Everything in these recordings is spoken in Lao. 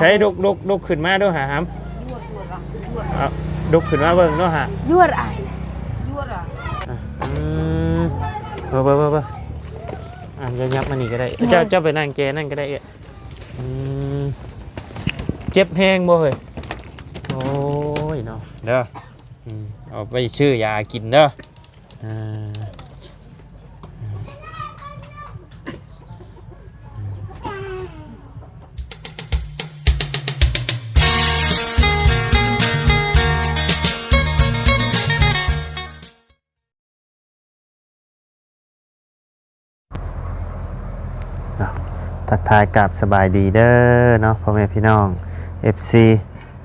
ໃຊ້ລຸກ ລຸກ ລຸກຂຶ້ນມາດູຫາຫຳ ລຸກຂຶ້ນມາເບິ່ງດູຫາ ຍວດອ້າຍ ຍວດ ອ່ະ ອືມ ເບິ່ງ ເບິ່ງ ເບິ່ງ ເບິ່ງ ອ່ະ ເຈົ້າຫຍັບມານີ້ກໍໄດ້ ເຈົ້າ ເຈົ້າໄປນັ່ງແຈນັ້ນກໍໄດ້ ອືມ ເຈັບແຮງບໍ່ເຮີ້ຍ? ໂອ້ຍເນາະ ເດີ ອືມ ເອົາໄປຊື້ຢາກິນເດີ. ອ່າ ເນາະ ທັກທາຍກາບສະບາຍດີເດີເນາະ ພໍ່ແມ່ພີ່ນ້ອງ ເອັຟຊີ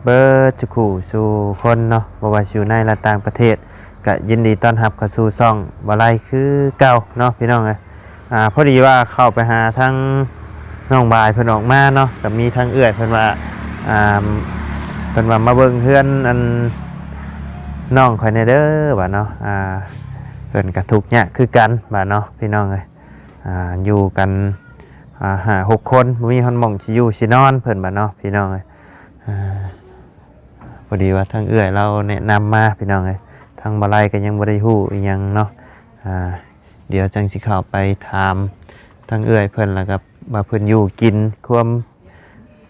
ເບິດສູ່ຄູ່ສູ່ຄົນເນາະ ບໍ່ວ່າຊິຢູ່ໃນ ແລະ ຕ່າງປະເທດ ກະຍິນດີຕ້ອນຮັບເຂົ້າສູ່ຊ່ອງບ່າວໄລຄືເກົ່າເນາະ ພີ່ນ້ອງເອີຍ. ອ່າ ພໍດີວ່າເຂົ້າໄປຫາທາງນ້ອງບາຍເພິ່ນອອກມາເນາະ ກະມີທາງເອື້ອຍເພິ່ນວ່າ ອ່າ ເພິ່ນວ່າມາເບິ່ງເຮືອນອັນນ້ອງຂ້ອຍແດ່ເດີວ່າເນາະ ອ່າ ເພິ່ນກະທຸກຍາກຄືກັນວ່າເນາະ ພີ່ນ້ອງເອີຍ. ອ່າ ຢູ່ກັນ ອ່າ ຫ້າຫົກຄົນ ບໍ່ມີຮອດໝ່ອງຊິຢູ່ຊິນອນເພິ່ນວ່າເນາະ ພີ່ນ້ອງເອີຍ. ອ່າ ພໍດີວ່າທາງເອື້ອຍລາວແນະນຳມາ ພີ່ນ້ອງເອີຍ ທາງບ່າວໄລກໍຍັງບໍ່ໄດ້ຮູ້ອີ່ຫຍັງເນາະ. ອ່າ ດຽວຈັ່ງຊິເຂົ້າໄປຖາມທາງເອື້ອຍເພິ່ນ ແລ້ວກໍວ່າເພິ່ນຢູ່ກິນ ຄວາມ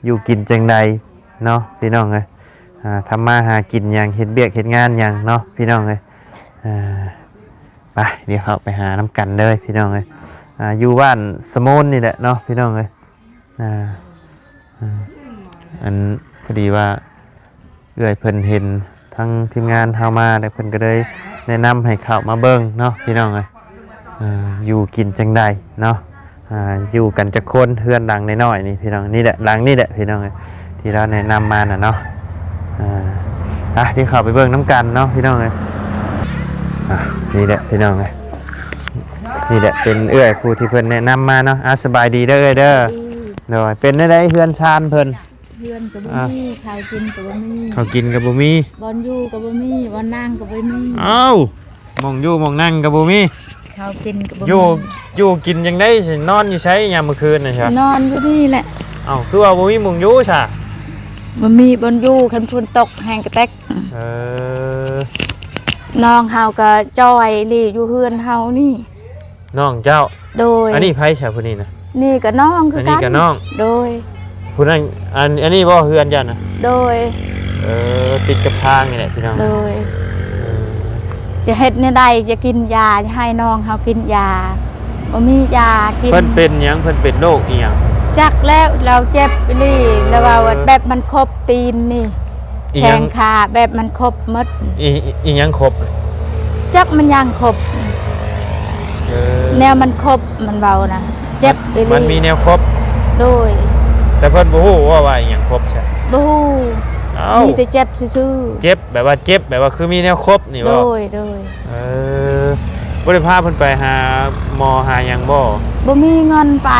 ຢູ່ກິນຈັ່ງໃດເນາະ ພີ່ນ້ອງເອີຍ. ອ່າ ທຳມາຫາກິນຫຍັງ ເຮັດວຽກເຮັດງານຫຍັງເນາະ ພີ່ນ້ອງເອີຍ. ອ່າ ໄປ ດຽວເຂົ້າໄປຫານຳກັນເດີ ພີ່ນ້ອງເອີຍ. ອ່າ ຢູ່ບ້ານສະໂມນນີ້ແຫຼະເນາະ ພີ່ນ້ອງເອີຍ. ອ່າ ອ່າ ອັນ ພໍດີວ່າເອື້ອຍເພິ່ນເຫັນທາງທີມງານເຮົາມາ ແລ້ວເພິ່ນກໍເລີຍແນະນຳໃຫ້ເຂົ້າມາເບິ່ງເນາະ ພີ່ນ້ອງເອີຍ. ອ່າ ຢູ່ກິນຈັ່ງໃດເນາະ ອ່າ ຢູ່ກັນຈັກຄົນ ເຮືອນຫຼັງນ້ອຍໆນີ້ ພີ່ນ້ອງ ນີ້ແຫຼະ ຫຼັງນີ້ແຫຼະ ພີ່ນ້ອງເອີຍ ທີ່ລາວແນະນຳມານະເນາະ. ອ່າ ອ່ະ ດຽວເຂົ້າໄປເບິ່ງນຳກັນເນາະ ພີ່ນ້ອງເອີຍ. ອ່າ ນີ້ແຫຼະ ພີ່ນ້ອງເອີຍ ນີ້ແຫຼະ ເປັນເອື້ອຍຜູ້ທີ່ເພິ່ນແນະນຳມາເນາະ. ອ່າ ສະບາຍດີເດີເອື້ອຍເດີ. ໂດຍ ເປັນແນວໃດເຮືອນຊານເພິ່ນ? ເຮືອນກໍບໍ່ມີ ອ່າ ເຂົ້າກິນກໍບໍ່ມີ ເຂົ້າກິນກໍບໍ່ມີ ບ່ອນຢູ່ກໍບໍ່ມີ ບ່ອນນັ່ງກໍບໍ່ມີ. ອ້າວ ໝ່ອງຢູ່ໝ່ອງນັ່ງກໍບໍ່ມີ ເຂົ້າກິນກໍບໍ່ມີ ຢູ່ ຢູ່ກິນຈັ່ງໃດ? ຊິນອນຢູ່ໃສຍາມມື້ຄືນນະຊະ? ນອນຢູ່ນີ້ແຫຼະ. ເອົ້າ ຄືວ່າບໍ່ມີໝ່ອງຢູ່ຊະ? ບໍ່ມີບ່ອນຢູ່ ຄັນຝົນຕົກແຮງກະແຕັກ. ເອີ ນ້ອງເຮົາກໍຈ່ອຍອີ່ຫຼີຢູ່ເຮືອນເຮົານີ້. ນ້ອງເຈົ້າ? ໂດຍ. ອັນນີ້ໃຜຊະຜູ້ນີ້ນະ? ນີ້ກໍນ້ອງຄືກັນ. ອັນນີ້ກໍນ້ອງ? ໂດຍ. ຜູ້ນັ້ນ ອັນ ອັນນີ້ບໍ່ເຮືອນເຈົ້ານະ? ໂດຍ. ເອີ ຕິດກັບທາງນີ້ແຫຼະພີ່ນ້ອງ. ໂດຍ. ເອີ ຈະເຮັດແນວໃດ ຈະກິນຢາ ຈະໃຫ້ນ້ອງເຮົາກິນຢາ ບໍ່ມີຢາກິນ. ເພິ່ນເປັນຫຍັງ? ເພິ່ນເປັນໂລກອີ່ຫຍັງ? ຈັກແລ້ວ ລາວເຈັບອີ່ຫຼີ ລາວວ່າແບບມັນຄົບຕີນນີ້ ອີ່ຫຍັງ? ແຂງຂາແບບມັນຄົບໝົດ. ອີ່ ອີ່ຫຍັງຄົບ? ຈັກມັນຫຍັງຄົບ. ເອີ ແນວມັນຄົບ ມັນເວົ້ານະ ເຈັບອີ່ຫຼີ ມັນມີແນວຄົບ. ໂດຍ. ແຕ່ເພິ່ນບໍ່ຮູ້ວ່າ ວ່າອີ່ຫຍັງຄົບຊະ? ບໍ່ຮູ້. ເອົ້າ ມີແຕ່ເຈັບຊື່ໆ. ເຈັບ ແບບວ່າເຈັບ ແບບວ່າຄືມີແນວຄົບນີ້ບໍ່? ໂດຍ ໂດຍ. ເອີ ບໍ່ໄດ້ພາເພິ່ນໄປຫາໝໍຫາຫຍັງບໍ່? ບໍ່ມີເງິນໄປ.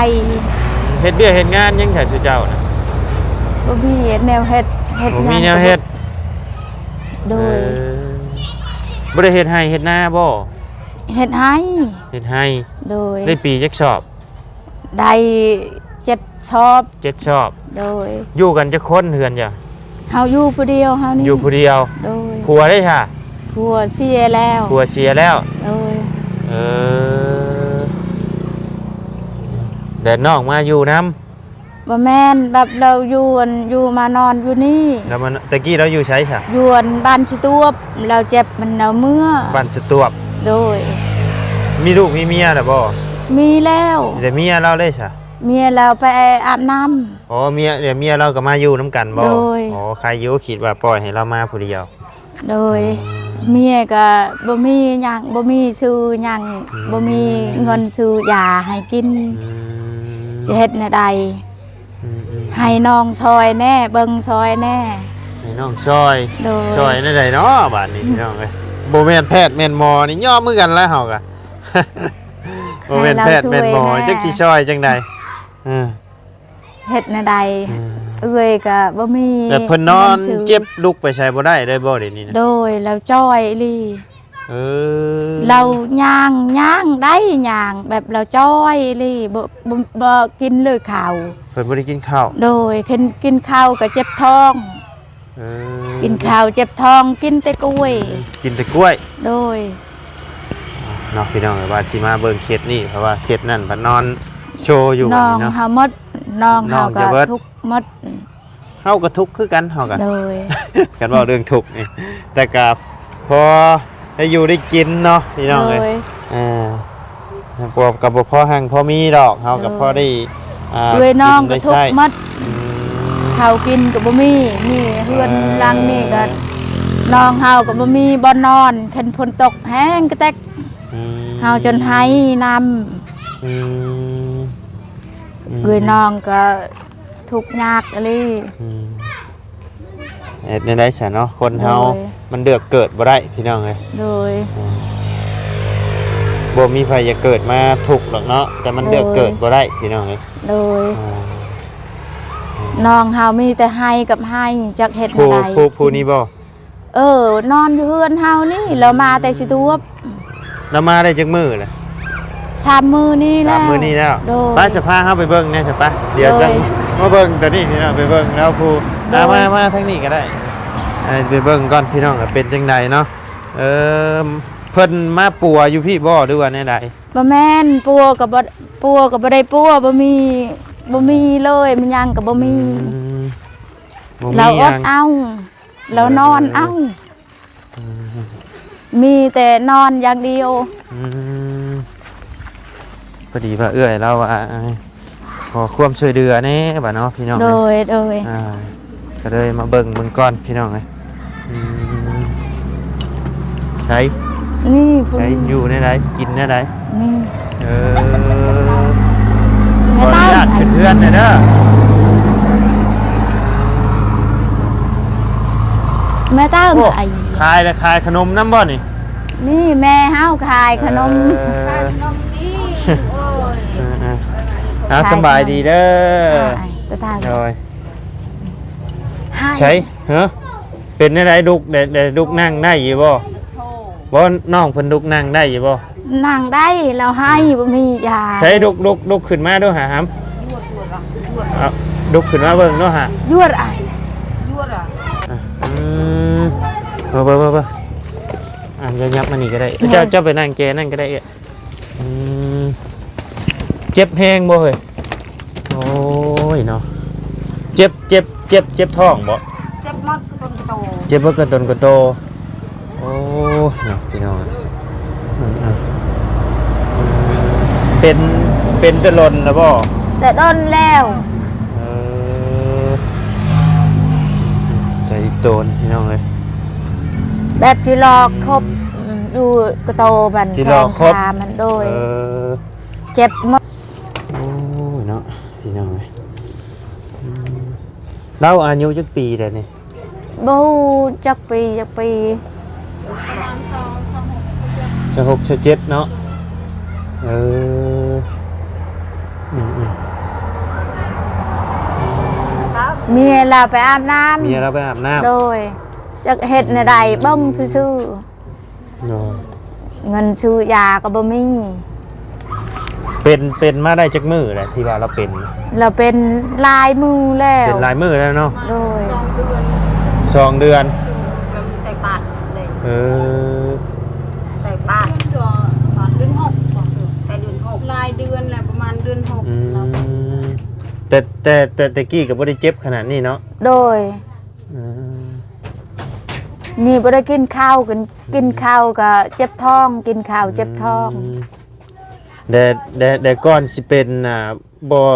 ເຮັດວຽກເຮັດງານຫຍັງຊະຊຸເຈົ້ານະ? ບໍ່ມີແນວເຮັດ ເຮັດ ບໍ່ມີແນວເຮັດ. ໂດຍ. ເອີ ບໍ່ໄດ້ເຮັດໄຮ່ເຮັດນາບໍ່? ເຮັດໄຮ່. ເຮັດໄຮ່. ໂດຍ. ໄດ້ປີຈັກສອບ? ໄດ້ເຈັດສອບ. ເຈັດສອບ. ໂດຍ. ຢູ່ກັນຈັກຄົນເຮືອນເຈົ້າ? ເຮົາຢູ່ຜູ້ດຽວເຮົານີ້. ຢູ່ຜູ້ດຽວ. ໂດຍ. ຜົວເດຊະ? ຜົວເສຍແລ້ວ. ຜົວເສຍແລ້ວ. ໂດຍ. ເອີ ແລ້ວນ້ອງມາຢູ່ນຳ? ບໍ່ແມ່ນ ແບບລາວຢູ່ ອັນ ຢູ່ມານອນຢູ່ນີ້. ແລ້ວມັນ ແຕ່ກີ້ລາວຢູ່ໃສຊະ? ຢູ່ ອັນ ບ້ານສະຕວບ ລາວເຈັບ ມັນ ລາວເມືອ. ບ້ານສະຕວບ. ໂດຍ. ມີລູກມີເມຍແລ້ວບໍ່? ມີແລ້ວ. ແລ້ວເມຍລາວເດຊະ? ເມຍລາວໄປອາບນ້ຳ. ອໍ ເມຍ ແລ້ວເມຍລາວກໍມາຢູ່ນຳກັນບໍ່? ໂດຍ. ອໍ ໃຄຢູ່ ຄິດວ່າປ່ອຍໃຫ້ລາວມາຜູ້ດຽວ. ໂດຍ. ເມຍກໍບໍ່ມີຫຍັງ ບໍ່ມີຊື້ຫຍັງ. ອືມ. ບໍ່ມີເງິນຊື້ຢາໃຫ້ກິນ. ອືມ. ຈະເຮັດແນວໃດ? ອືມໆ. ໃຫ້ນ້ອງຊ່ອຍແດ່ ເບິ່ງຊ່ອຍແດ່. ໃຫ້ນ້ອງຊ່ອຍ. ໂດຍ. ຊ່ອຍແນວໃດເນາະບາດນີ້ ພີ່ນ້ອງເອີຍ? ບໍ່ແມ່ນແພດແມ່ນໝໍນີ້ຍອມຄືກັນແຫຼະເຮົາກະ ບໍ່ແມ່ນແພດແມ່ນໝໍ ໃຫ້ລາວຊ່ວຍແດ່ ຈັກຊິຊ່ອຍຈັ່ງໃດ? ເອີ. ເຮັດແນວໃດ? ອືມ. ເອື້ອຍກໍບໍ່ມີ. ແບບເພິ່ນນອນເຈັບ ລຸກໄປໃສບໍ່ໄດ້ເລີຍບໍ່ດຽວນີ້ນະ? ໂດຍ. ລາວຈ່ອຍອີ່ຫຼີ. ເອີ. ລາວຍ່າງ ຍ່າງໄດ້ ຍ່າງແບບລາວຈ່ອຍອີ່ຫຼີ ບໍ່ ບໍ່ ບໍ່ກິນເລີຍເຂົ້າ. ພິ່ນບໍ່ໄດ້ກິນເຂົ້າ. ໂດຍ ເຫັນກິນເຂົ້າກໍເຈັບທ້ອງ. ເອີ ກິນເຂົ້າເຈັບທ້ອງ ກິນແຕ່ກ້ວຍ. ອືມ ກິນແຕ່ກ້ວຍ. ໂດຍ ເນາະ ພີ່ນ້ອງເອີຍ ວ່າຊິມາເບິ່ງເຂດນີ້ ເພາະວ່າເຂດນັ້ນພັດນອນໂຊຢູ່. ນ້ອງເຮົາໝົດ ນ້ອງເຮົາກໍທຸກໝົດ. ເຮົາກໍທຸກຄືກັນ ເຮົາກໍ ໂດຍ ຄັນເວົ້າເລື່ອງທຸກນີ້ ແຕ່ກໍພໍໄດ້ຢູ່ໄດ້ກິນເນາະ ພີ່ນ້ອງເອີຍ. ໂດຍ ເອີ ກໍບໍ່ພໍຮັ່ງພໍມີດອກ ເຮົາກໍ ໂດຍ ພໍໄດ້ ອ່າ ເອື້ອຍນ້ອງກໍທຸກໝົດ. ອືມ ເຂົ້າກິນກໍບໍ່ມີ ມີເຮືອນ ເອີ ຫຼັງນີ້ກໍ ນ້ອງເຮົາກໍບໍ່ມີບ່ອນນອນ ຄັນຝົນຕົກແຮງກະແຕັກ. ອືມ ເຮົາຈົນໄຫ້ນ້ຳ. ອືມ ອືມ ເອື້ອຍນ້ອງກໍ ທຸກຍາກອີ່ຫຼີ. ອືມ ເຮັດແນວໃດຊະເນາະ ຄົນເຮົາ ໂດຍ ມັນເລືອກເກີດບໍ່ໄດ້ ພີ່ນ້ອງເອີຍ. ໂດຍ ອືມ ບໍ່ມີໃຜຢາກເກີດມາທຸກດອກເນາະ ແຕ່ມັນ ໂດຍ ເລືອກເກີດບໍ່ໄດ້ ພີ່ນ້ອງເອີຍ. ໂດຍ ອືມ ນ້ອງເຮົາມີແຕ່ໄຫ້ກັບໄຫ້ ຈັກເຮັດແນວໃດ. ຜູ້ ຜູ້ນີ້ບໍ່? ເອີ ນອນຢູ່ເຮືອນເຮົານີ້ ອືມ ລາວມາແຕ່ຊິທວບ. ລາວມາໄດ້ຈັກມື້ແລ້ວ? ສາມມື້ນີ້ແລ້ວ. ສາມມື້ນີ້ແລ້ວ. ໂດຍ ໄປ ສະພາເຮົາໄປເບິ່ງແດ່ ສະປະ ດຽວ ໂດຍ ຈັ່ງມາເບິ່ງຕົວນີ້ພີ່ນ້ອງ ໄປເບິ່ງແລ້ວຜູ້ ໂດຍ ມາ ມາ ມາທາງນີ້ກໍໄດ້ ໄປເບິ່ງກ່ອນ ພີ່ນ້ອງ ວ່າເປັນຈັ່ງໃດເນາະ. ເອີ ເພິ່ນມາປົວຢູ່ພີ້ບໍ່ ຫຼືວ່າແນວໃດ? ບໍ່ແມ່ນ ປົວກໍບໍ່ ປົວກໍບໍ່ໄດ້ປົວ ບໍ່ມີ ບໍ່ມີເລີຍ ມັນຫຍັງກໍບໍ່ມີ. ອືມ ບໍ່ມີຫຍັງ ລາວອົດເອົາ. ລາວນອນເອົາ. ເອີ ອືມ ມີແຕ່ນອນຢ່າງດຽວ. ອືມ ພໍດີວ່າເອື້ອຍລາວວ່າ ເອີ ຂໍຄວາມຊ່ວຍເຫຼືອແດ່ບາດເນາະ ພີ່ນ້ອງ. ໂດຍ ໂດຍ ອ່າ ກໍເລີຍມາເບິ່ງເບິ່ງກ່ອນ ພີ່ນ້ອງເອີຍ. ອືມ ໃສ ນີ້ ໃສ ຢູ່ແນວໃດ ກິນແນວໃດ? ນີ້ ເອີ ແມ່ເຕົ້າ ຂໍອະນຸຍາດຂຶ້ນເຮືອນແດ່ເດີ. ແມ່ເຕົ້າ ໂອ້ ຂາຍແລ້ວ ຂາຍຂະໜົມນຳບໍ່ນີ້? ນີ້ແມ່ເຮົາຂາຍຂະໜົມ. ເອີ ຂາຍຂະໜົມນີ້ ໂອ້ຍ ເອີໆ ອ່າ ສະບາຍດີເດີ. ໂດຍ ໃສ ເຮີ ເປັນແນວໃດ ລຸກໄດ້ ໄດ້ ລຸກນັ່ງໄດ້ຢູ່ບໍ່? ບໍ່ ນ້ອງເພິ່ນລຸກນັ່ງໄດ້ຢູ່ບໍ່? ນັ່ງໄດ້ ລາວໄຫ້ ອືມ ບໍ່ມີຢາ. ໃສ ລຸກ ລຸກ ລຸກຂຶ້ນມາດູຫາຫຳ. ເອົາ ລຸກຂຶ້ນມາເບິ່ງດູຫາ. ຍວດອ້າຍ ຍວດອະ ອືມ ເບິ່ງໆໆ ອ່າ ຍັບມານີ້ກໍໄດ້. ເຈົ້າ ເຈົ້າໄປນັ່ງແຈນັ້ນກໍໄດ້ເອື້ອຍ. ອືມ ເຈັບແຮງບໍ່ເຮີ້ຍ? ໂອ້ຍເນາະ ເຈັບ ເຈັບ ເຈັບ ເຈັບທ້ອງບໍ່? ເຈັບໝົດຄືຕົນກະໂຕ ເຈັບໝົດຄືຕົນກະໂຕ. ໂອ້ຍເນາະ ພີ່ນ້ອງ ເອີ ເປັນ ເປັນແຕ່ດົນແລ້ວບໍ່? ແຕ່ດົນແລ້ວ. ເອີ ໃຈໂຕນ ພີ່ນ້ອງເອີຍ ແບບຊິຫຼອກຄົບ ອືມ ຢູ່ກະໂຕມັນ ຊິຫຼອກຄົບ ແຂ້ງຂາມັນ. ໂດຍ ເອີ ເຈັບໝົດ. ໂອ້ຍເນາະ ພີ່ນ້ອງເອີຍ ອືມ ລາວອາຍຸຈັກປີແລ້ວນີ້? ບໍ່ຮູ້ຈັກປີ ຈັກປີ ປະມານຊາວ ຊາວຫົກ ຊາວເຈັດ ຊາວຫົກ ຊາວເຈັດເນາະ. ເອີ ອືມໆ ເມຍລາວໄປອາບນ້ຳ ເມຍລາວໄປອາບນ້ຳ. ໂດຍ ຈັກເຮັດແນວໃດ ອືມ ເບິ່ງຊື່ໆ. ໂດຍ ເງິນຊື້ຢາກໍບໍ່ມີ. ເປັນ ເປັນມາໄດ້ຈັກມື້ແລ້ວທີ່ວ່າລາວເປັນ? ລາວເປັນຫຼາຍມື້ແລ້ວ. ເປັນຫຼາຍມື້ແລ້ວເນາະ. ໂດຍ ສອງເດືອນ ສອງເດືອນ. ແຕ່ບາດເລີຍ ເອີ ແຕ່ບາດ ເດືອນຫົກ ແຕ່ເດືອນຫົກ ຫຼາຍເດືອນແລ້ວ ປະມານເດືອນຫົກ. ອືມ ແຕ່ ແຕ່ ແຕ່ ແຕ່ກີ້ກໍບໍ່ໄດ້ເຈັບຂະໜາດນີ້ເນາະ. ໂດຍ ອືມ ນີ້ບໍ່ໄດ້ກິນເຂົ້າ ກິນ ອືມ ກິນເຂົ້າກໍເຈັບທ້ອງ ກິນເຂົ້າເຈັບທ້ອງ. ອືມ ແຕ່ ແຕ່ ແຕ່ກ່ອນຊິເປັນ ອ່າ ບໍ່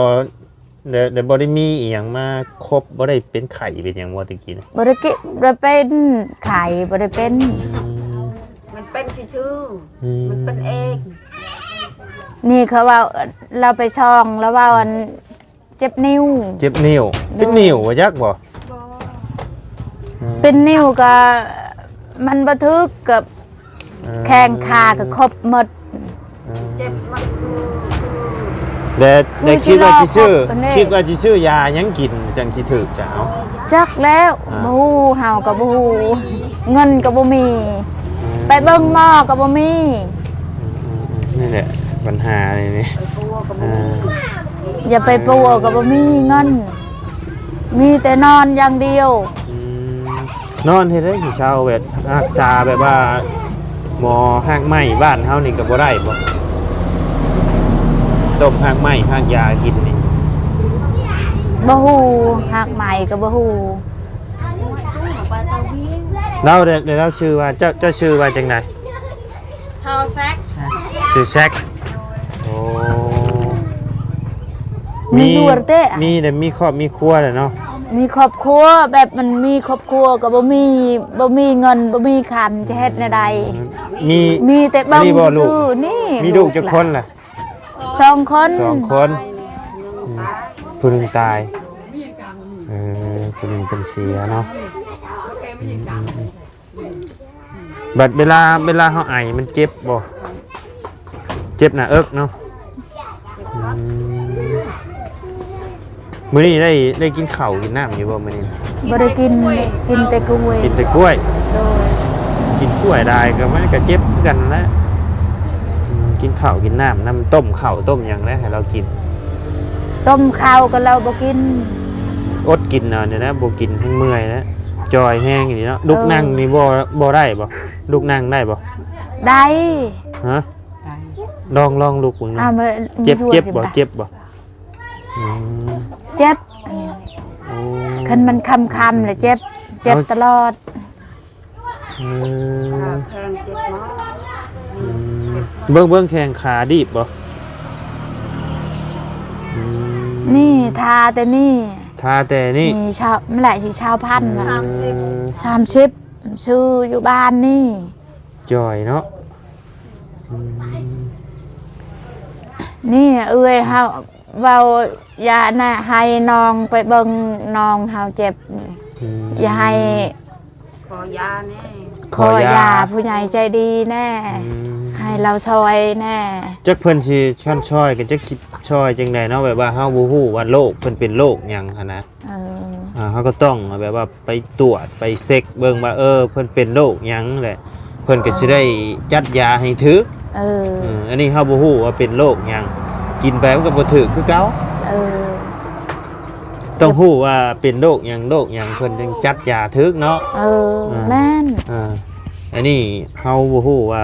ແຕ່ ແຕ່ບໍ່ໄດ້ມີອີ່ຫຍັງມາຄົບ ບໍ່ໄດ້ເປັນໄຂ້ເປັນຫຍັງບໍ່ແຕ່ກີ້ນະ? ບໍ່ໄດ້ກິ ບໍ່ໄດ້ເປັນໄຂ້ ບໍ່ໄດ້ເປັນ. ອືມ ມັນເປັນຊື່ໆ. ອືມ ມັນເປັນເອງ. ນີ້ເຂົາເວົ້າ ລາວໄປສ່ອງ ລາວເວົ້າອັນ ເຈັບນິ້ວ ເຈັບນິ້ວ. ໂດຍ ເປັນນິ້ວບໍ່ຈັກບໍ່? ບໍ່ ອືມ ເປັນນິ້ວກໍມັນບໍ່ຖືກກັບ ເອີ ແຂ້ງຂາກໍຄົບໝົດ. ເອີ ເຈັບໝົດຄື ຄື ແຕ່ ແຕ່ຄິດວ່າຊິຊື້ ຄິດວ່າຊິຊື້ຢາຫຍັງກິນຈັ່ງຊິຖືກຈະເອົາ? ຈັກແລ້ວ ອ່າ ບໍ່ຮູ້ ເຮົາກໍບໍ່ຮູ້ ເງິນກໍບໍ່ມີ. ອືມ ໄປເບິ່ງໝໍກໍບໍ່ມີ. ອືມໆໆ ນີ້ແຫຼະບັນຫານີ້ ໄປປົວກໍບໍ່ມີ. ອ່າ ຢ່າໄປປົວກໍບໍ່ມີເງິນ ມີແຕ່ນອນຢ່າງດຽວ. ອືມ ນອນເຮັດໃດຊິເຊົາ ແບບຮັກສາແບບວ່າ ໝໍຮາກໄມ້ບ້ານເຮົານີ້ກໍບໍ່ໄດ້ບໍ່? ຕົ້ມຮາກໄມ້ຮາກຢາກິນນີ້ ບໍ່ຮູ້ ຮາກໄມ້ກໍບໍ່ຮູ້. ລາວ ແລ້ວລາວຊື່ວ່າ ເຈົ້າ ເຈົ້າຊື່ວ່າຈັ່ງໃດ? ເຮົາແຊັກ ຊື່ແຊັກ. ໂອ້ ມີ ມີແຕ່ມີຄອບມີຄົວແລ້ວເນາະ. ມີຄອບຄົວ ແບບມັນມີຄອບຄົວກໍບໍ່ມີ ບໍ່ມີເງິນ ບໍ່ມີຄຳ ຈະເຮັດແນວໃດ? ອືມ ມີ ມີແຕ່ເບິ່ງຊື່ໆ ນີ້ ມີລູກຈັກຄົນລະ? ສອງຄົນ ສອງຄົນ. ອືມ ຜູ້ໜຶ່ງຕາຍ ເອີ ຜູ້ໜຶ່ງເພິ່ນເສຍເນາະ. ອືມ ອືມ ອືມ ບັດເວລາ ເວລາເຮົາໄອມັນເຈັບບໍ່? ເຈັບໜ້າເອິກເນາະ. ອືມ ມື້ນີ້ໄດ້ ໄດ້ກິນເຂົ້າກິນນ້ຳຢູ່ບໍ່ມື້ນີ້? ບໍ່ໄດ້ກິນ ກິນແຕ່ກ້ວຍ ກິນແຕ່ກ້ວຍ. ໂດຍ ກິນກ້ວຍຫຼາຍກໍມັນກໍເຈັບຄືກັນແຫຼະ. ອືມ ກິນເຂົ້າກິນນ້ຳນຳ ຕົ້ມເຂົ້າຕົ້ມຫຍັງແຫຼະໃຫ້ລາວກິນ. ຕົ້ມເຂົ້າກໍລາວບໍ່ກິນ ອົດກິນເອົານີ້ແຫຼະ ບໍ່ກິນແຮງເມື່ອຍແຫຼະ. ຈ່ອຍແຮງອີ່ຫຼີເນາະ. ລຸກ ເອີ ນັ່ງນີ້ບໍ່ ບໍ່ໄດ້ບໍ່? ລຸກນັ່ງໄດ້ບໍ່? ໄດ້. ຮະ? ໄດ້. ລອງ ລອງລຸກເບິ່ງເນາະ. ອ່າ ເຈັບ ເຈັບບໍ່? ເຈັບບໍ່? ອືມ ເຈັບ. ໂອ້ ຄັນມັນຄ່ຳໆລະເຈັບ ເຈັບຕະຫຼອດ. ເອີ ຂາແຂ້ງເຈັບໝົດ. ອືມ ເບິ່ງ ເບິ່ງແຂ້ງຂາດີບບໍ່? ອືມ ນີ້ທາແຕ່ນີ້ ທາແຕ່ນີ້ ນີ້ຊາວ ມັນຫຼາຍຊິຊາວພັນ. ເອີ ສາມສິບ ສາມສິບ ຊື້ຢູ່ບ້ານນີ້. ຈ່ອຍເນາະ. ອືມ ນີ້ເອື້ອຍເຮົາເວົ້າ ຢ່ານະ ໃຫ້ນ້ອງໄປເບິ່ງນ້ອງເຮົາເຈັບນີ້. ອືມ ຢ່າໃຫ້ ຂໍຢາແດ່ ຂໍຢາ ຂໍຢາຜູ້ໃຫຍ່ໃຈດີແດ່. ອືມ ໃຫ້ລາວຊ່ອຍແດ່. ຈັກເພິ່ນຊິຊ່ອຍ ກໍຈັກຊິຊ່ອຍຈັ່ງໃດເນາະ ແບບວ່າເຮົາບໍ່ຮູ້ວ່າໂລກເພິ່ນເປັນໂລກຫຍັງຫັ້ນນະ. ເອີ ອ່າ ເຮົາກໍຕ້ອງແບບວ່າໄປຕວດໄປເຊັກເບິ່ງວ່າ ເອີ ເພິ່ນເປັນໂລກຫຍັງແຫຼະ ເພິ່ນກໍຊິໄດ້ຈັດຢາໃຫ້ຖືກ. ເອີ ເອີ ອັນນີ້ເຮົາບໍ່ຮູ້ວ່າເປັນໂລກຫຍັງ ກິນໄປມັນກໍບໍ່ຖືກຄືເກົ່າ. ເອີ ຕ້ອງຮູ້ວ່າເປັນໂລກຫຍັງ ໂລກຫຍັງ ເພິ່ນຈຶ່ງຈັດຢາຖືກເນາະ. ເອີ ອ່າ ແມ່ນ. ອ່າ ອັນນີ້ເຮົາບໍ່ຮູ້ວ່າ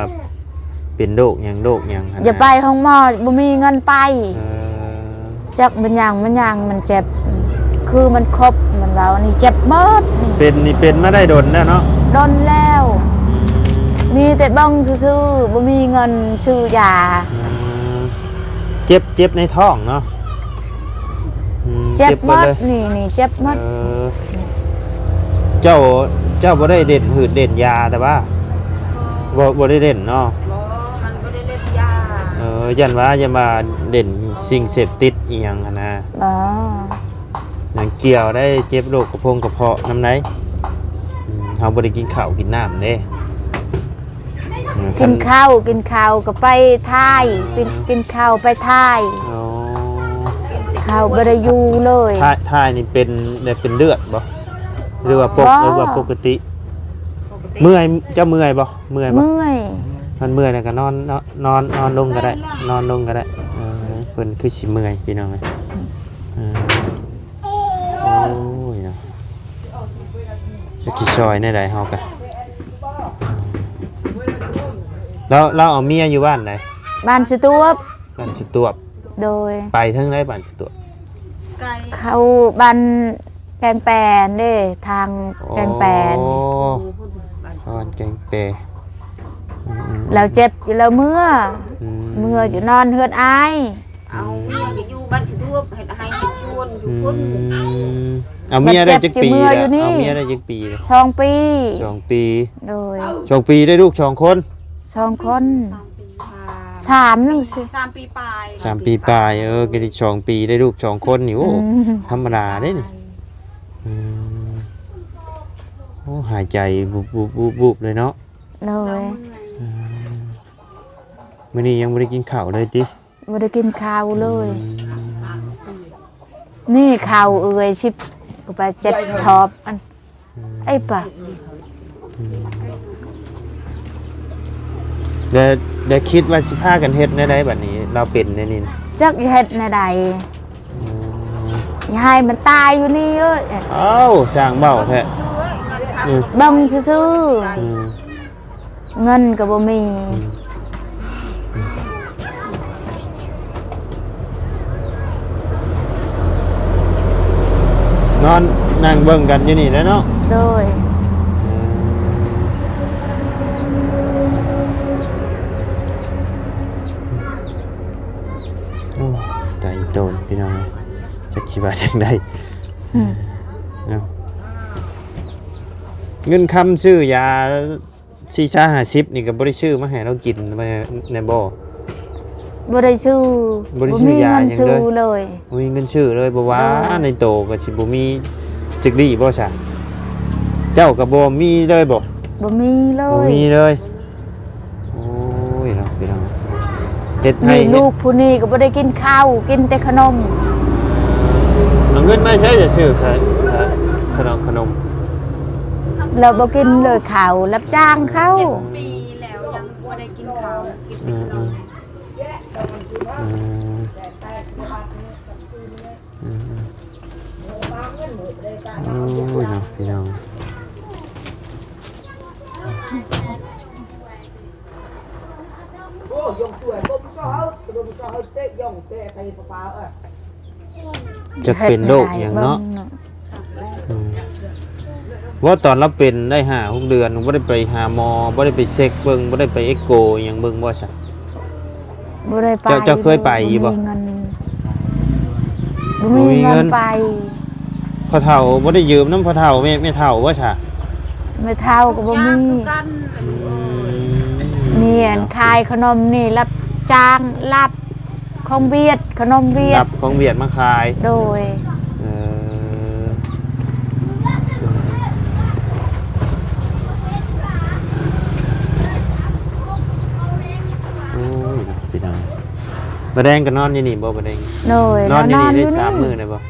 ເປັນໂລກຫຍັງ ໂລກຫຍັງຫັ້ນນະ. ຢ່າໄປໂຮງໝໍ ບໍ່ມີເງິນໄປ. ເອີ ຈັກມັນຫຍັງ ມັນຫຍັງ ມັນເຈັບ ຄືມັນຄົບ ມັນເວົ້າ ນີ້ເຈັບໝົດນີ້. ເປັນນີ້ເປັນມາໄດ້ດົນແລ້ວເນາະ? ດົນແລ້ວ. ອືມ ມີແຕ່ເບິ່ງຊື່ໆ ບໍ່ມີເງິນຊື້ຢາ. ອືມ ເຈັບ ເຈັບໃນທ້ອງເນາະ? ອືມ ເຈັບ ເຈັບໝົດ ເບິດເລີຍ ນີ້ ນີ້ເຈັບໝົດ. ເອີ ເຈົ້າ ເຈົ້າບໍ່ໄດ້ເຫຼັ້ນຫືດເຫຼັ້ນຢາແຕ່ວ່າ ບໍ່ ບໍ່ໄດ້ເຫຼັ້ນເນາະ? ບໍ່ ມັນບໍ່ໄດ້ເຫຼັ້ນຢາ. ເອີ ຢ້ານວ່າ ຢ້ານວ່າເຫຼັ້ນສິ່ງເສບຕິດອີ່ຫຍັງຫັ້ນນະ. ບໍ່ ຍັງກ່ຽວໄດ້ ເຈັບໂລກກະພົງກະເພາະນຳໃດ. ອືມ ເຮົາບໍ່ໄດ້ກິນເຂົ້າກິນນ້ຳເດ້. ເອີ ຄັນ ກິນເຂົ້າ ກິນເຂົ້າກໍໄປຖ່າຍ ກິນ ກິນເຂົ້າໄປຖ່າຍ. ອໍ ເຂົ້າບໍ່ໄດ້ຢູ່ເລີຍ. ຖ່າຍ ຖ່າຍນີ້ເປັນ ແບບເປັນເລືອດບໍ່ ຫຼືວ່າປົກ ບໍ່ ຫຼືວ່າປົກກະຕິ? ປົກກະຕິ. ເມື່ອຍ ເຈົ້າເມື່ອຍບໍ່? ເມື່ອຍບໍ່? ເມື່ອຍ. ຄັນເມື່ອຍແລ້ວກໍນອນ ນອນ ນອນ ນອນລົງກໍໄດ້ ນອນລົງກໍໄດ້. ເອີ ເພິ່ນຄືຊິເມື່ອຍ ພີ່ນ້ອງເອີຍ. ເອີ ໂອ້ຍເນາະ ຈັກຊິຊ່ອຍແນວໃດເຮົາກະ. ລາວ ລາວເອົາເມຍຢູ່ບ້ານໃດ? ບ້ານສະຕວບ. ບ້ານສະຕວບ. ໂດຍ. ໄປທາງໃດບ້ານສະຕວບ? ໄກ. ເຂົ້າບ້ານແກງແປເດ້ ທາງ ອໍ ແກງແປ. ອໍ ບ້ານແກງແປ. ອືມໆ ລາວເຈັບຢູ່ ລາວເມືອ. ອືມ ເມືອຢູ່ນອນເຮືອນອ້າຍ. ເອົາເມຍໄປຢູ່ບ້ານສະດວກ ເຮັດໄຮ່ເຮັດສວນຢູ່ພຸ້ນ. ອືມ ເອົາເມຍໄດ້ຈັກປີແລ້ວ? ເອົາເມຍໄດ້ຈັກປີແລ້ວ? ສອງປີ. ສອງປີ. ໂດຍ. ສອງປີໄດ້ລູກສອງຄົນ? ສອງຄົນ. ສາມ ສາມ ສາມປີປາຍ. ສາມປີປາຍ. ເອີ ກໍໄດ້ສອງປີໄດ້ລູກສອງຄົນນີ້ ໂອ້ ອືມ ທຳມະດາເດ້ນີ້. ອືມ ໂອ້ ຫາຍໃຈວຸບໆໆໆເລີຍເນາະ. ໂດຍ. ອືມ ມື້ນີ້ຍັງບໍ່ໄດ້ກິນເຂົ້າເລີຍຕິ? ບໍ່ໄດ້ກິນເຂົ້າເລີຍ. ອືມ ນີ້ເຂົ້າເອື້ອຍ ສິບ ກໍໄປເຈັດທອບ ອັນ ອືມ ໄອ້ປະ. ອືມ ແລ້ວ ແລ້ວຄິດວ່າຊິພາກັນເຮັດແນວໃດບັດນີ້ ລາວເປັນແນວນີ້? ຈັກເຮັດແນວໃດ. ຢ່າໃຫ້ມັນຕາຍຢູ່ນີ້ເອີຍ. ອ້າວ ຊ່າງເວົ້າແທ້. ອືມ ເບິ່ງຊື່ໆ. ອືມ ເງິນກໍບໍ່ມີ. ອືມ ນອນນັ່ງເບິ່ງກັນຢູ່ນີ້ແຫຼະເນາະ. ໂດຍ. ອືມ ໂອ້ ໄກໂຕນພີ່ນ້ອງເອີຍ ຈັກຊິວ່າຈັ່ງໃດ. ອືມ ເນາະ ເງິນຄຳຊື້ຢາສີ່ຊາຫ້າສິບນີ້ກໍບໍ່ໄດ້ຊື້ມາໃຫ້ລາວກິນແນ່ບໍ່? ບໍ່ໄດ້ຊື້. ບໍ່ໄດ້ຊື້ຢາຫຍັງເລີຍ? ບໍ່ມີເງິນຊື້ເລີຍ. ບໍ່ມີເງິນຊື້ເລີຍ ບໍ່ວ່າ ໂດຍ ໃນໂຕກໍຊິບໍ່ມີຈັກດີ້ບໍ່ຊະ? ເຈົ້າກໍບໍ່ມີເລີຍບໍ່? ບໍ່ມີເລີຍ. ບໍ່ມີເລີຍ. ໂອ້ຍເນາະ ພີ່ນ້ອງ ເຮັດໃຫ້ ນີ້ລູກຜູ້ນີ້ກໍບໍ່ໄດ້ກິນເຂົ້າ ກິນແຕ່ຂະໜົມ. ເອົາເງິນມາໃຊ້ຈະຊື້ຂະ ຂະ ຂະໜົມ ຂະໜົມ? ລາວບໍ່ກິນເລີຍເຂົ້າ ຮັບຈ້າງເຂົາ. ເຈັດປີແລ້ວຍັງບໍ່ໄດ້ກິນເຂົ້າ ກິນແຕ່ຂະໜົມ. ອືມ ອືມ ອືມ ອືມ ໂອ້ຍເນາະ ພີ່ນ້ອງ. ຈັກເປັນໂລກຫຍັງເນາະ. ອືມ ວ່າຕອນລາວເປັນໄດ້ຫ້າຫົກເດືອນ ບໍ່ໄດ້ໄປຫາໝໍ ບໍ່ໄດ້ໄປເຊັກເບິ່ງ ບໍ່ໄດ້ໄປເອັກໂກຫຍັງເບິ່ງບໍ່ຊະ? ບໍ່ໄດ້ໄປ. ເຈົ້າ ເຈົ້າເຄີຍໄປຢູ່ບໍ່? ບໍ່ມີເງິນ ບໍ່ມີເງິນໄປ. ພໍ່ເຖົ້າບໍ່ໄດ້ຢືມນຳພໍ່ເຖົ້າ ແມ່ ແມ່ເຖົ້າບໍ່ຊະ? ແມ່ເຖົ້າກໍບໍ່ມີ. ອືມ ນີ້ອັນຂາຍຂະໜົມນີ້ ຮັບຈ້າງ ຮັບຂອງຫວຽດ ຂະໜົມຫວຽດ ຮັບຂອງຫວຽດມາຂາຍ. ໂດຍ. ເອີ ໂອ້ຍເນາະ ພີ່ນ້ອງ ບໍ່ແດງກໍນອນຢູ່ນີ້ບໍ່? ບໍ່ແດງ. ໂດຍ. ນອນຢູ່ນີ້ໄດ້ສາມມື້ໄດ້ບໍ່? ອື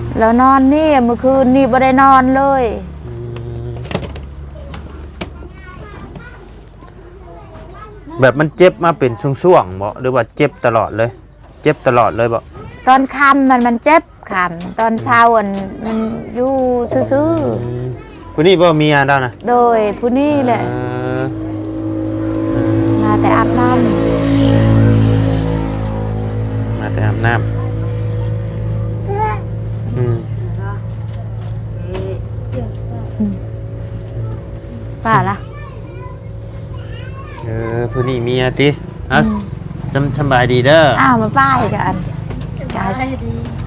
ມ ລາວນອນນີ້ ມື້ຄືນນີ້ບໍ່ໄດ້ນອນເລີຍ. ອືມ ແບບມັນເຈັບມາເປັນຊ່ວງໆບໍ່ ຫຼືວ່າເຈັບຕະຫຼອດເລີຍ? ເຈັບຕະຫຼອດເລີຍບໍ່? ຕອນຄ່ຳມັນ ມັນເຈັບຄ່ຳ ຕອນເຊົ້າ ອືມ ອັນ ມັນຢູ່ຊື່ໆ. ອືມ ຜູ້ນີ້ບໍ່ ເມຍລາວນະ? ໂດຍ ຜູ້ນີ້ແຫຼະ. ເອີ ມາແຕ່ອາບນ້ຳ ມາແຕ່ອາບນ້ຳ. ອືມ ອືມ ປ້າລະ? ເອີ ຜູ້ນີ້ເມຍຕິ? ເອົາ ອືມ ສຳ ສຳບາຍດີເດີ. ອ້າວ ມາປ້າຍກັນ.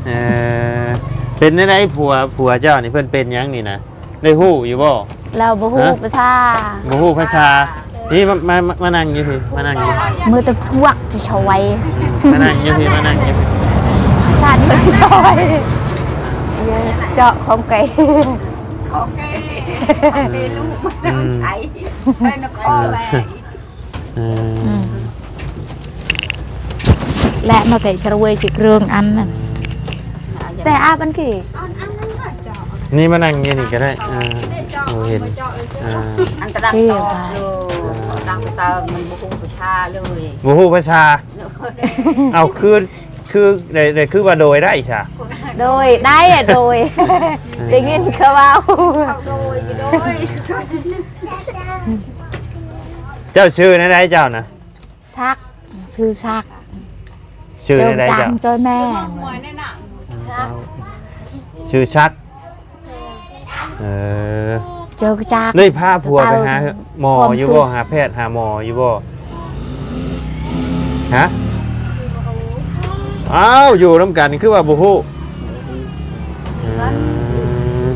ເອີ ເປັນແນວໃດ ຜົວ ຜົວເຈົ້ານີ້ ເພິ່ນເປັນຫຍັງນີ້ນະ? ໄດ້ຮູ້ຢູ່ບໍ່? ລາວບໍ່ຮູ້ ຮະ? ພາສາ ບໍ່ຮູ້ພາສາ. ນີ້ ມາ ມາ ມາ ມານັ່ງຢູ່ພີ້ ມານັ່ງຢູ່ ມີແຕ່ພວກທີ່ຊ່ອຍ. ອືມ ມານັ່ງຢູ່ພີ້ ມານັ່ງຢູ່ພີ້ ຊາດຢູ່ທີ່ຊ່ອຍ. ເຈາະຂອງແກ ຂອງແກ ຂອງແກ ລູກມັນ ອືມ ໃຊ້ ໃຊ້ນະຄອນແຫຼະ. ເອີ ອືມ ແລະມາແກະຊະລະເວີຍຊິເຄື່ອງອັນນັ້ນ ແຕ່ອາບອັນກີ້ ນີ້ມານັ່ງຢູ່ນີ້ກໍໄດ້. ເອີ ບໍ່ເຫັນ ອັນຕະດັງຕອບຢູ່ ດັງເຕີມ ມັນບໍ່ຮູ້ພາສາເລີຍ ບໍ່ຮູ້ພາສາ. ເອົາ ຄື ຄື ໄດ້ ໄດ້ ຄືວ່າໂດຍໄດ້ຊະ? ໂດຍ ໄດ້ອະ ໂດຍ ເອີ ໄດ້ຍິນເຂົາເວົ້າ ເຂົາໂດຍ ໂດຍ. ເຈົ້າຊື່ແນວໃດເຈົ້ານະ? ສັກ ຊື່ສັກ. ຊື່ແນວໃດເຈົ້າ? ເຈົ້າແມ່ ຊື່ສັກ. ເອີ ເຈົ້າຈັກ ໄດ້ພາຜົວໄປຫາໝໍຢູ່ບໍ່? ຫາແພດຫາໝໍຢູ່ບໍ່? ຮະ? ອ້າວ ຢູ່ນຳກັນຄືວ່າບໍ່ຮູ້? ອືມ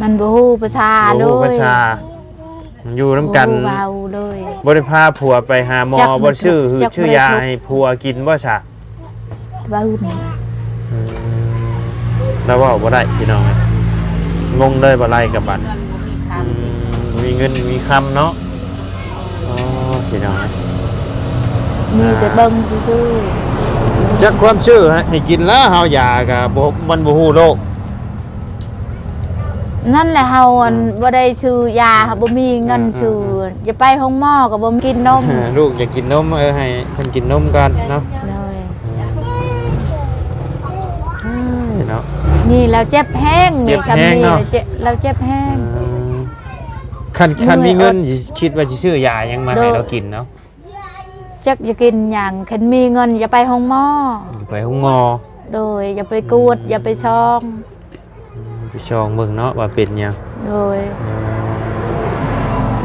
ມັນບໍ່ຮູ້ພາສາເລີຍ ບໍ່ຮູ້ພາສາ. ຢູ່ນຳກັນ ບໍ່ຮູ້ເວົ້າເລີຍ ບໍ່ໄດ້ພາຜົວໄປຫາໝໍ ບໍ່ຊື້ ຊື້ຢາໃຫ້ຜົວກິນບໍ່ຊະ? ເວົ້ານີ້ ອືມ ລາວເວົ້າບໍ່ໄດ້ພີ່ນ້ອງເອີຍ ງົງເລີຍ ບໍ່ໄລ່ກັບບັດ ອືມ ບໍ່ມີເງິນມີຄຳເນາະ. ອໍ ພີ່ນ້ອງເອີຍ ມີແຕ່ເບິ່ງຊື່ໆ ຈັກຄວາມຊື້ໃຫ້ ໃຫ້ກິນແລ້ວ ເຮົາຢາກະບໍ່ ມັນບໍ່ຮູ້ໂລກ. ນັ້ນແຫຼະ ເຮົາ ອັນ ອືມ ບໍ່ໄດ້ຊື້ຢາ ເຮົາບໍ່ມີເງິນ ເອີ ຊື້ ເອີ ເອີ ຢ່າໄປໂຮງໝໍກໍບໍ່ກິນນົມ ເອີ ລູກຢາກກິນນົມ ເອີ ໃຫ້ເພິ່ນກິນນົມກ່ອນເນາະ ໂດຍ ນີ້ລາວເຈັບແຮງ ເຈັບແຮງເນາະ ນີ້ຊຳນີ້ລາວເຈັບ ລາວເຈັບແຮງ. ເອີ ຄັນ ຄັນມີເງິນຊິຄິດວ່າຊິຊື້ຢາຫຍັງມາໃຫ້ລາວກິນເນາະ. ຈັກຢາກກິນຫຍັງ ຄັນມີເງິນຢ່າໄປໂຮງໝໍ ໄປໂຮງໝໍ. ໂດຍ ຢ່າໄປກວດ ອືມ ຢ່າໄປຊອງ ອືມ ໄປຊອງເບິ່ງເນາະວ່າເປັນຫຍັງ. ໂດຍ ເອີ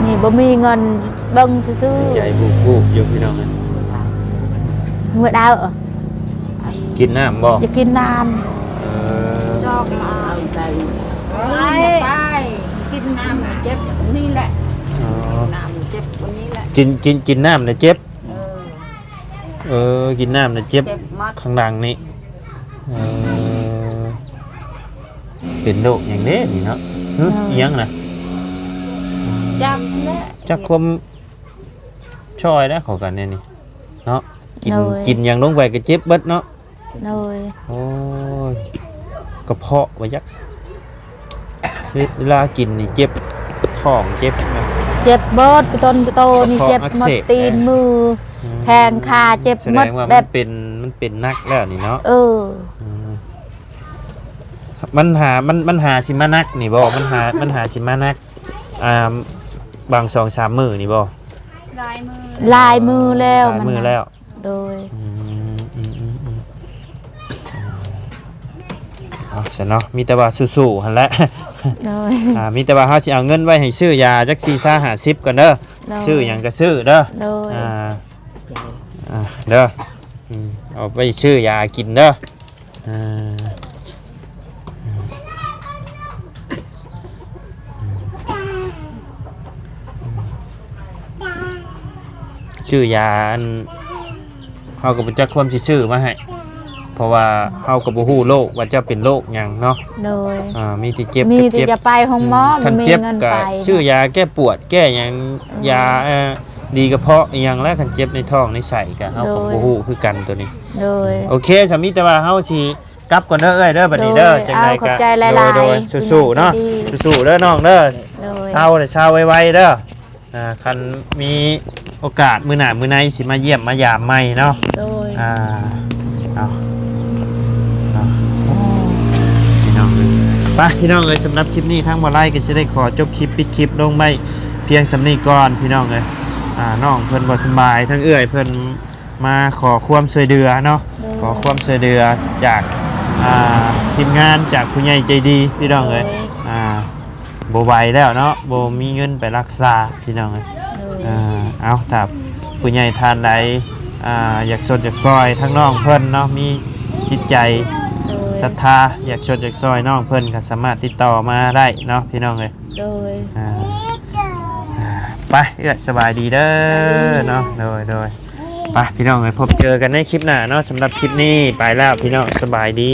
ນີ້ບໍ່ມີເງິນເບິ່ງຊື່ໆ ໃຈບູບໆຢູ່ພີ່ນ້ອງເອີຍ. ມື້ດາວ ກິນນ້ຳບໍ່? ຢາກກິນນ້ຳ. ເອີ ຈອກມາ ໄປ ໄປ ກິນນ້ຳເຈັບນີ້ແຫຼະ. ອໍ ກິນນ້ຳເຈັບນີ້ແຫຼະ ກິນ ກິນ ກິນນ້ຳນະເຈັບ. ເອີ ເອີ ກິນນ້ຳນະເຈັບ ເຈັບໝົດ ຂ້າງຫຼັງນີ້. ເອີ ເປັນໂລກຫຍັງເດ້ນີ້ເນາະ? ຫຶ ເອີ ອີຫຍັງນະ? ຈັກແຫຼະ ຈັກຄວາມຊ່ອຍແລ້ວເຂົາກັນແນວນີ້ເນາະ. ກິນ ໂດຍ ກິນຫຍັງລົງໄປກໍເຈັບເບິດເນາະ. ໂດຍ ໂອ້ຍ ກະເພາະວ່າຈັກ ເວລາກິນນີ້ເຈັບທ້ອງເຈັບນະ ເຈັບເບິດ ກະຕົນກະໂຕນີ້ເຈັບໝົດ ກະເພາະອັກເສບ ຕີນມື ອືມ ແຂ້ງຂາເຈັບໝົດ ສະແດງວ່າ ແບບ ມັນເປັນ ມັນເປັນໜັກແລ້ວນີ້ເນາະ. ເອີ ອືມ ມັນຫາ ມັນ ມັນຫາຊິມາໜັກນີ້ບໍ່? ມັນຫາ ມັນຫາຊິມາໜັກ ອ່າ ບາງສອງສາມມື້ນີ້ບໍ່? ຫຼາຍມື້ ຫຼາຍມື້ແລ້ວ ຫຼາຍມື້ແລ້ວ. ໂດຍ ອືມ ອືມ ອືມ ອືມ ເອົາຊະເນາະ ມີແຕ່ວ່າສູ້ໆຫັ້ນແຫຼະ. ໂດຍ ອ່າ ມີແຕ່ວ່າເຮົາຊິເອົາເງິນໄວ້ໃຫ້ຊື້ຢາຈັກສີ່ຊາຫ້າສິບກ່ອນເດີ. ໂດຍ ຊື້ຫຍັງກໍຊື້ເດີ. ໂດຍ ອ່າ ອ່າ ເດີ ອືມ ເອົາໄປຊື້ຢາກິນເດີ. ອ່າ ຊື້ຢາ ອັນ ເຮົາກໍບໍ່ຈັກຄວາມຊິຊື້ມາໃຫ້ ເພາະວ່າເຮົາກໍບໍ່ຮູ້ໂລກວ່າເຈົ້າເປັນໂລກຫຍັງເນາະ. ໂດຍ ອ່າ ມີແຕ່ເຈັບ ມີແຕ່ຈະໄປໂຮງໝໍ ບໍ່ມີເງິນໄປ ຄັນເຈັບກໍຊື້ຢາແກ້ປວດແກ້ຫຍັງ ອືມ ຢາ ເອີ ດີກະເພາະອີຫຍັງແຫຼະ. ຄັນເຈັບໃນທ້ອງໃນໄສ້ກໍເຮົາກໍ ໂດຍ ບໍ່ຮູ້ຄືກັນໂຕນີ້. ໂດຍ ໂອເຄ ສາມີ ແຕ່ວ່າເຮົາຊິ ກັບກ່ອນເດີເອື້ອຍເດີ ບັດນີ້ເດີ. ໂດຍ ຈັ່ງໃດກໍ ເອົາ ຂອບໃຈຫຼາຍໆ ໂດຍ ໂດຍ ສູ້ໆເນາະ ເປັນໃຈດີ ສູ້ໆເດີນ້ອງເດີ. ໂດຍ ເຊົາເດີ ເຊົາໄວໆເດີ. ອ່າ ຄັນມີໂອກາດມື້ໜ້າມື້ໃນຊິມາຢ້ຽມມາຢາມໃໝ່ເນາະ. ໂດຍ ອ່າ ເອົາ ເອົາ ພີ່ນ້ອງເອີຍ ໄປພີ່ນ້ອງເອີຍ ສຳລັບຄລິບນີ້ທາງບໍ່ໄລກໍຊິໄດ້ຂໍຈົບຄລິບ ປິດຄລິບລົງໄວ້ພຽງສ່ຳນີ້ກ່ອນ ພີ່ນ້ອງເອີຍ. ອ່າ ນ້ອງເພິ່ນບໍ່ສະບາຍ ທາງເອື້ອຍເພິ່ນ ມາຂໍຄວາມຊ່ວຍເຫຼືອເນາະ. ໂດຍ ຂໍຄວາມຊ່ວຍເຫຼືອຈາກ ອ່າ ທີມງານ ຈາກຜູ້ໃຫຍ່ໃຈດີ ພີ່ນ້ອງເອີຍ. ໂດຍ ອ່າ ບໍ່ໄຫວແລ້ວເນາະ ບໍ່ມີເງິນໄປລັກສາ ພີ່ນ້ອງເອີຍ. ໂດຍ ເອົາ ຖ້າຜູ້ໃຫຍ່ທ່ານໃດ ອ່າ ຢາກຊົດຢາກຊ່ອຍທາງນ້ອງເພິ່ນເນາະ ມີຈິດໃຈ ໂດຍ ສັດທາ ຢາກຊົດຢາກຊ່ອຍນ້ອງເພິ່ນ ກໍສາມາດຕິດຕໍ່ມາໄດ້ເນາະ ພີ່ນ້ອງເອີຍ. ໂດຍ ອ່າ ໄປ ເອື້ອຍ ສະບາຍດີເດີເນາະ. ໂດຍ ໂດຍ ໄປພີ່ນ້ອງເອີຍ ພົບເຈີກັນໃນຄລິບໜ້າເນາະ. ສຳລັບຄລິບນີ້ໄປແລ້ວພີ່ນ້ອງ ສະບາຍດີ.